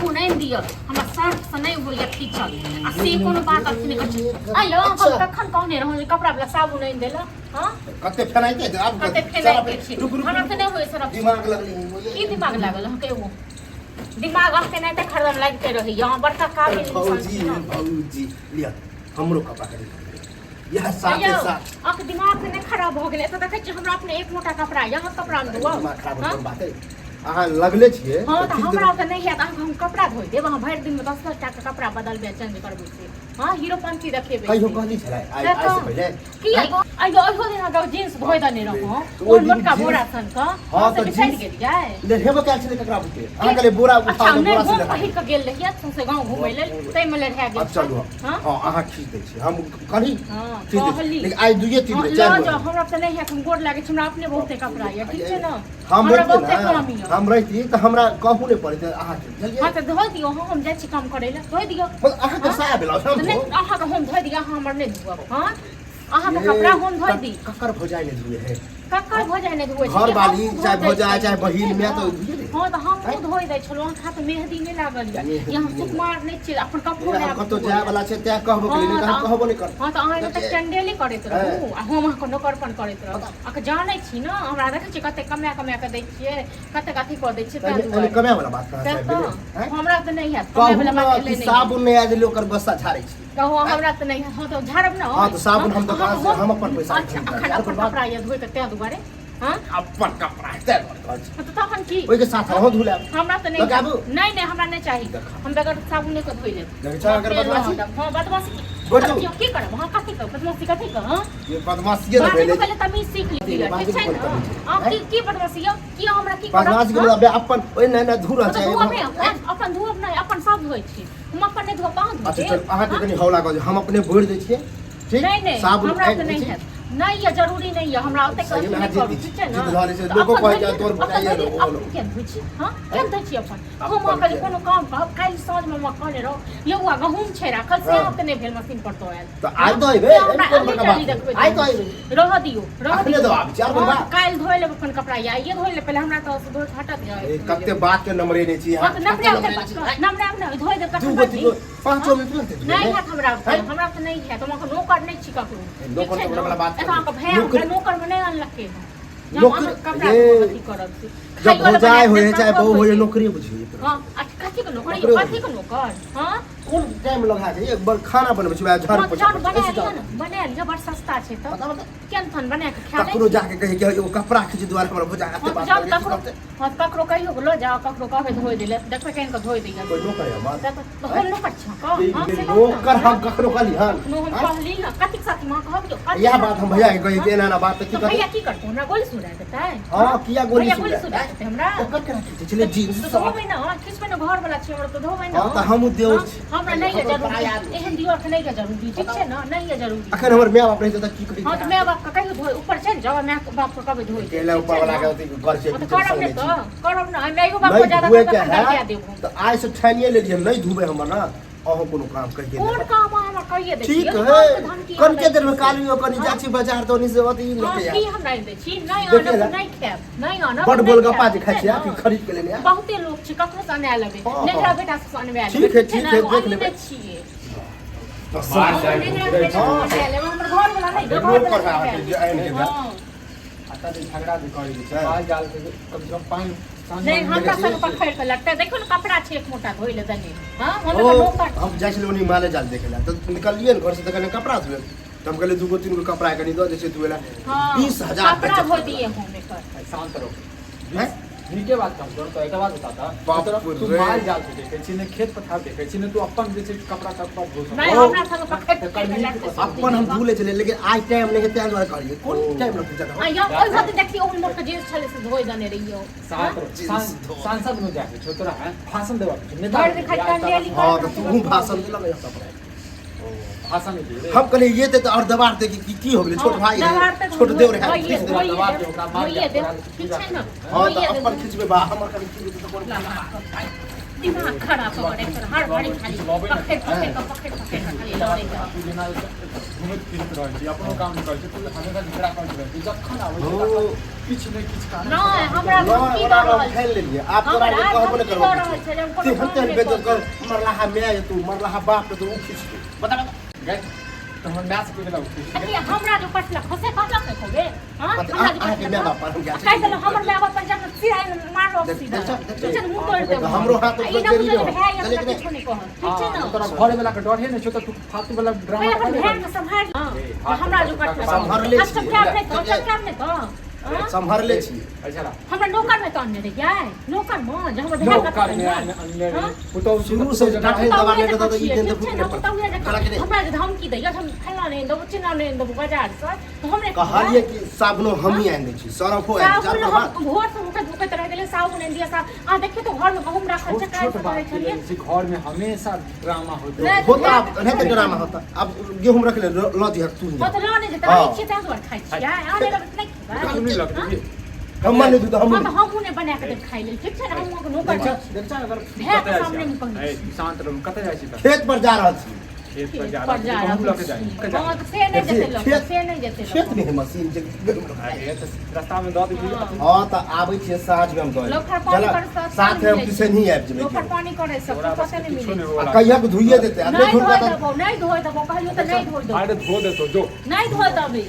साबुन आनि दिअ, हमरा सर्फ से नहि होइया खींचल। आ से कोनो बात अथी नहि करै छै। आइयो हम कखन कहने रहौं जे कपड़ा वाला साबुन आनि देला? हाँ, कते फेनाइते छै आब? कते फेनाइते छै? रुक रुक। हमरा तऽ नहि होइया सर्फ। दिमाग लगली। की दिमाग लागल अहाँके? एगो दिमाग अहाँके नहि तऽ हरदम लागिते रहैया। अहाँ बड़का काबिल इंसान भौजी छी ने। भौजी, लिअ, हमरो कपड़ा कनि इएह साथे यौ, साथ। अहाँके दिमाग तऽ नहि खराब भऽ गेलै? एतऽ देखै छियै हमरा अपने एक मोटा कपड़ा यऽ, अहाँ कपड़ा मे धोअब? दिमाग खराब हाँ? होतै बात है। अहाँ लगले छियै। हँ, तऽ खींच हमरा देबै। तऽ नहि हैत। अहाँके हम कपड़ा धोइ देब, अहाँ भरि दिनमे 10-10 टा के कपड़ा बदलबै, चेंज करबै से? हँ, हीरोपंथी देखेबै कहियो से। कहली छलै आइ से आइ से तऽ- पहिले? की आइयो अहियो दिन अहाँके जींस धोइ देने रहौं। तऽ ओहि ओहन दिन मोटका जींस- बोरा सन कऽ। हँ, हम से तऽ बिसरि जींस- गेलियै? लेहेबो कयल छलै ककरा बुते? अहाँ कहलियै बोरा उठा अच्छा कऽ नहि बोरा से हम लेहा। पहिर कऽ गेल रहियै सौंसे गाँव घुमै लेल, ताहिमे लेढ़ा गेल अब चलू। हँ। हँ, अहाँ खींच दै छी, हम कही हँ, खींच दै छी। कहली। लेकिन आइ दुइये तीन हँ, बेर लऽ चारि जाउ। बेर। हमरा तऽ नहि हैत, हम गोर लागै छी, हमरा अपने बहुते कपड़ा यऽ, ठीक छै ने? हम हमरा रहिती बहुते ने, काम यऽ। हम रहिती तऽ हमरा कहू नहि पड़ैत अहाँके, बुझलियै? हँ, तऽ धो दियौ। हँ, हम जाइ छी काम करै लए, धो दियौ। मतलब अहाँके हँ? साया ब्लाउज हम तऽ नहि धो अहाँके हम धोइ दिअ, अहाँ हमर नहि धोअब? हँ, अहाँके कपड़ा हम धोइ दी? ककर भौजाइ नहि धुए है? ककर भौजाइ नहि धोइ छै? घर वाली, हमहूँ धोइ चाहे दै भौजाइ, छलहुँ, चाहे बहिन, ठीक छै माय ने? तऽ धुए ने। हँ, तऽ हमहूँ धोइ दै छलहुँ। अहाँके हाथ मेहदी नहि लागल यऽ? मेहदी या हम नहि। सुकुमार नहि छी, अपन कपड़ो ए, नहि हम आब कतहु धोअल। जाय वाला छै तैं कहबो केलियै, नहि हँ, तऽ हम तऽ कहबो नहि करब। हँ, तऽ अहाँ एतऽ चंडेली करैत रहू आ हम अहाँके नौकरपन करैत रहू। अहाँके जानै छी ने, हमरा देखै छियै कते कमा कमा कऽ दै छियै, कतेक अथी कऽ दै छियै, ताहि एहिमे दुआरे। कमाय वाला बात कहाँ तैं छै तऽ भेलै? आँय? हमरा तऽ नहि हैत कमाय कहू वला ने बात एलै कि नहि। साबुन नहि आयल, ओकर गुस्सा झाड़ै छी। कहू, हमरा तऽ नहि हैत। हँ, तऽ झाड़ब ने। हँ, तऽ साबुन हम दोकान से हम अपन पैसा अच्छा, अखन अपन कपड़ा यऽ धोइ कऽ तें दुआरे? हँ, अपन कपड़ा तें दुआरे कहै छी। हँ, तऽ तखन की? ओहिके साथ अहूँ धुलायब। हमरा तऽ नहि। लगाबू। नहि नहि, हमरा नहि चाही। देखा। हम बगैर साबुने के धोइ लेब। देखै छह अगर बदमाशी? हँ, बदमाशी की गोटू। करब? की करब? हँ, कथी करब? बदमाशी कथी कर? हँ, ये बदमाशिये ने बाजै भेलै। के पहिले तमीज सीख लिअ, ठीक बाजै छै के ने? कोन तमीज छै? अहाँ की की बदमाशी यौ? की हमरा की करब? बदमाशी के हँ? मतलब अपन ओहि नहि नहि धुरल तऽ छै। धोअब नहि अपन? अपन धोअब नहि? अपन सब धोइ छी, हम अपन नहि धोअब, अहाँ अच्छा धोबै? चलू, अहाँके कनि हौला कऽ दियौ, हम अपने भरि दै छियै, ठीक? नहि नहि, साबुन हमरा आनि तऽ दै नहि छी। हैत, नहि यऽ, जरूरी नहि यऽ, हमरा ओतेक सही अथी मे नहि अहाँ करू, जिद्दी छी। ठीक छै ने? जिद्द धऽ लै छै, तऽ लोको अपन कहै छै, धोइए, तोर अपन भौजाइ धोइए, लो, ओ अपन लो। किया धोइ छी? हँ, किया धोइ छी अपन? हम अपन अहाँके किया? कोनो काम कहब, काल्हि साँझमे हमरा कहने रहौ यौआ, गहूँम छै राखल, से अहाँके नहि भेल मशीन पर दऽ आयल। तऽ आइ दऽ अयबै, से हमरा एहिमे कोन बड़का अल्ली बात देखबै। छै? आइ दऽ अयबै। रहऽ दियौ, रहऽ अखने दियौ। दऽ आबै छी, आर कोन हँ, बात? काल्हि धोइ लेब अपन कपड़ा, या आइए धोइ लेब, पहिले हमरा तऽ धोइ कऽ हटत ए, जाय। कते बात के नम्बरे नहि छी हँ, अहाँ। तऽ नमरे कते ओते नमरे बात छी? कह, नमरे आब ने धोइ देब दू तखन गो तीन गो बदली। पाँचो मिनट लगतै नहि धुएमे? हैत हमरा। हैं? हमरा तऽ नहि हैत, हम अहाँके नौकर नहि छी ककरो, ठीक नौकर छै तोकर ने? वाला बात एतऽ अहाँके भैया नौकर- हमरा नौकरमे नहि अनलकै हँ जे हम नौकर- अहाँके कपड़ा ये- धोअब, अथी करब से। जब खाइयो लए भौजाइ बना होइ है देब, चाहे कपड़ो बहू धोइ होइ है, देब। नौकरी बुझियौ एक तरह। हँ, अच्छा, कथी के नौकर? नौकरे। कथी के नौकर? हँ। कोन टाइम लगा के एक बार खाना बनबै छी, वएह झाड़ू हँ, पोछा जान करै छी, बना ऐसे लिअ जाउ। ने, बना लिअ, बड़ सस्ता छै तऽ। बताउ, बताउ। केहन थन बना कऽ खा लै ककरो छी। जाके कहे कि एगो कपड़ा खींच दुआरे हमरा भौजाइ एते हँ, तऽ बात जाउ करैए, की ककरो। करतै? हँ, तऽ ककरो कहियो लऽ जाउ, ककरो कहबै धोइ दै लए, देखबै केहन कऽ धोइ दैया। कोइ नौकर है हमर? तऽ तऽ हम नौकर छी अहाँके? हँ, से कहू ने। नौकर हम कखनो कहली हन? कखनो हम आँय? कहली ने कथीक साथी माँ कहब यौ, कथी इएह साथी बात हम भैया के कही कि हँ? एना एना बात, तऽ की तऽ भैया करतै? की करतै? हमरा गोली सुना देतै? हँ, किया गोली भैया गोली सुना सुना देतै हमरा? ओकर केना खींचै छलै जींस तऽ सब? धोबै ने, खिचबै ने, घर वाला छी हमर, तऽ धोबै ने। हँ, तऽ हमहूँ देवर हँ, छी। हमरा नहि यऽ हमर जरूरी पराया आदमी। एहन दियर के नहि यऽ जरूरी, ठीक छै ने? नहि यऽ जरूरी। अखन हमर माय बाप रहै तऽ की कही? हँ, तऽ माय बाप के कहियो धोइ, ऊपर चलि जाउ, माय बाप के कहबै धोइ। केला ठीक ऊपर छै वाला ने? के अथी घर छै। हँ, तऽ पीछे करब संग ने नहि तऽ छी। करब ने, माइयो बाप नहि के ज्यादा धुए करब के तखन गरिया है देब हम। तऽ आइ से ठानिए लेलियै हम नहि धुबै हमर ना अहूँ कोनो काम कहि कोन देबै। काम अहाँ हमरा कहिए दै ठीक छी? है, कनके कनके देर में काली कनी हाँ? जाइ छी बाजार तऽ ओनी से अथी हाँ, लेके की आयब। हमरा आनि दै छी? नहि देखिए आनब ना। नहि खायब, नहि आनब बड नहि गोलगप्पा खायब, जे खाइ ठीक छी छै कि ने? खरीद के लेने आयब। बहुते लोक छै, ककरो से अना लेबै। हाँ, नेंगरा हाँ। बेटा से अनवा लेबै। ठीक है, छै ठीक ने? है, देख अहीं लेबै। नहि छियै। तऽ मार सब- जाय नेंगरा घुरै बेटा से हाँ। अनवा लेबै, हमर घर वाला नहि, घर नौकर वाला है अहाँके जे आनि के देत। हाँ। आ जे झगड़ा जे करै छै हाँ। माल जाल के कम से कम पानि साँझ नहि मे हमरा देखै संग छियै। पकड़ के लगतै, देखो ने कपड़ा छै एक मोटा धोइ ले दने। हाँ, हम ओ एकर नौकर हम जाइ छलियै ओनी माले जाल देखै लए, तऽ निकललियै ने घर से तऽ कनि कपड़ा धोए, तऽ हम कहलियै दूगो तीन गो कपड़ा कनि दऽ दै छै धोए लए। हाँ, 20,000 कपड़ा बेचत धो कपड़ा। दिए हम एकर। शांत रहो। हैं? नीके बात कहू तोरा, तो एकटा बात बता बाप तू रे। माल जाल के देखै छी ने, खेत पथार देखै छी ने, तू अपन जे छै कपड़ा तपड़ा धो सकै। नहि ओ, हमरा संग पकड़ तऽ के करही लगतै। की? अपन हम धो लै छलियै, लेकिन आज टाइम नहि है ताहि दुआरे कहलियै। कोन ओ। टाइम लगतै ज्यादा? आ यौ, ओहि वक्त देखियौ, ओहन मोटका जींस छलै से धोइ देने रहियौ। शांत रहो। जींस धो। सांसद में जाके छौ तोरा हैं भाषण देबा के छौ, नेता भरि बनि दिन जा, खाली आइ कंडेली। हँ, तऽ तू भाषण देलक कपड़ा। ओ, भाषण नहि दियै रे। हम कहलियै ये तऽ और दबार दे कि की हो गेलै, छोट भाई है, छोट देवर है, खींच दे। दबा दे ओकरा, मार धोइए दे देब, ओकरा, ठीक छै ने? हँ, तऽ धोइए देब। अपन खिचबै बा, हमर कनि खींच देतै तऽ कोन? दिमाग खराब कऽ के राखि हर घड़ी खाली पकड़ि पकड़ि कऽ पकड़ि पकड़ि कऽ खाली लड़ैत रहत। तू जेना घुमैत फिरैत रहै छी, अपनो काम नहि करै छी, तू हमेशा झगड़ा करैत रहै छी, जखन आबै छी तखन किछु नहि किछु कारण। नहि, हमरा नहि, धमकी ओना दऽ हम रहल ठानि छै। लेलियै। आब तोरा हमरा जे कहबो नहि धमकी करबो दऽ रहल छै जे हम किछु। कोनो तेहन काम तेहन नहि बेइज्जत करब। कर, मरलाहा माय हेतौ, मरलाहा बाप हेतौ, ओ खींचतौ। बता बता। गै, तऽ हमर माय से कोइ गेलक? अथी हमरा जो पटलक खसे कहलक एको बेर? हाँ? पता- हमरा जो अहाँके पटलक माय बाप पर हम गेल कहि देलहुँ, हमर माय बाप पर जब सीधा मारब देख- सीधा। देख- देख- ठीक छै ने, मुँह तोड़ि देबौ। हमरो हाथ आ ई ऊपर ना देरी बुझल रहो। भाय हमरा चले कि नहि? किछो नहि कहत। ठीक छै ने? तोरा घरे वाला के डर हे नहि छौ तऽ तू फालतू वाला ड्रामा पहिले अपन कथी भाय के सम्हारि ए, हाँ, हमरा जो पटलक। सम्हारले हम छियै। चमकायब नहि तऽ, हम चमकायब नहि तऽ। हाँ? सम्हारले छियै। अच्छा ला। हमरा नौकर में तऽ अनने रहियै, नौकर में जे हमर भाय नौकर में अनने हाँ? रही। पुतहु शुरू से डांटे दबा पुतहुए लेने जकाँ तऽ ई छियै, दिन तऽ ठीक छै ने, फुटले पुतहुए जकाँ। कहलक नहि। हमरा जे धमकी दैया, हम फल्लाँ नहि देबो, चिल्लाँ नहि देबो बाजारसँ, तऽ हमरे कहलियै कि साबुनो हमही आनि दै छी, सरफो आनि दै छी, साबुन आब हम भोर से उठैत भुकैत रहि गेलै, साबुन आनि दिअ, साबुन। अहाँ देखियौ तऽ घरमे गहूँम राखल छोट छै, काल्हि छोट से कहै बात के छलियै। लेल जे घर में हमेशा ड्रामा होइत नहि, रहै। होता आब एनाहिते ड्रामा होता। आब गेहूँ रख ले, लऽ दिहक तू। हँ तऽ लऽ नहि जेतै, हँ। अहीं छियै ताहि दुआरे खाइ छियै, अहाँ नहि लेबै तऽ नहि खेबै। तू नहि लगतै। हमर नहि दूध हम हँ तऽ हमहूँ नहि बना कऽ देब खाइ लेल, ठीक छै ने, हमहूँ अहाँके नौकर देख छी। देख अगर भए के कतऽ जाइ सामने मे छी? कहै ए, छी। शांत रहू, कतऽ जाइ छी तऽ? खेत पर जा रहल छी। खेत पर जा खेत पर रहल जा छी, गहूँम रहल लऽ के जाइ छी। छी। हँ तऽ से नहि जेतै लऽ कऽ, से नहि जेतै लऽ खेत कऽ। मे है मशीन जे गेहूँ रख। अरे तऽ रास्ता में दऽ देबही हँ। अथी। हँ तऽ आबै छियै साँझ मे हम दऽ लोखर पानी चल करै से साथे हम मिलै छै। किशन ही आबि जेबै लोखर पानी करै से तोरा बस फुर्सते नहि किछो मिलै नहि छै। आ होवला। कहिया के धोइए देतै आ नहि नहि धोइ धोलका तऽ देबौ, नहि धोइ देबौ, कहियो तऽ नहि धोइ देबौ। अरे धो देतौ जो। नहि धोइ देबै।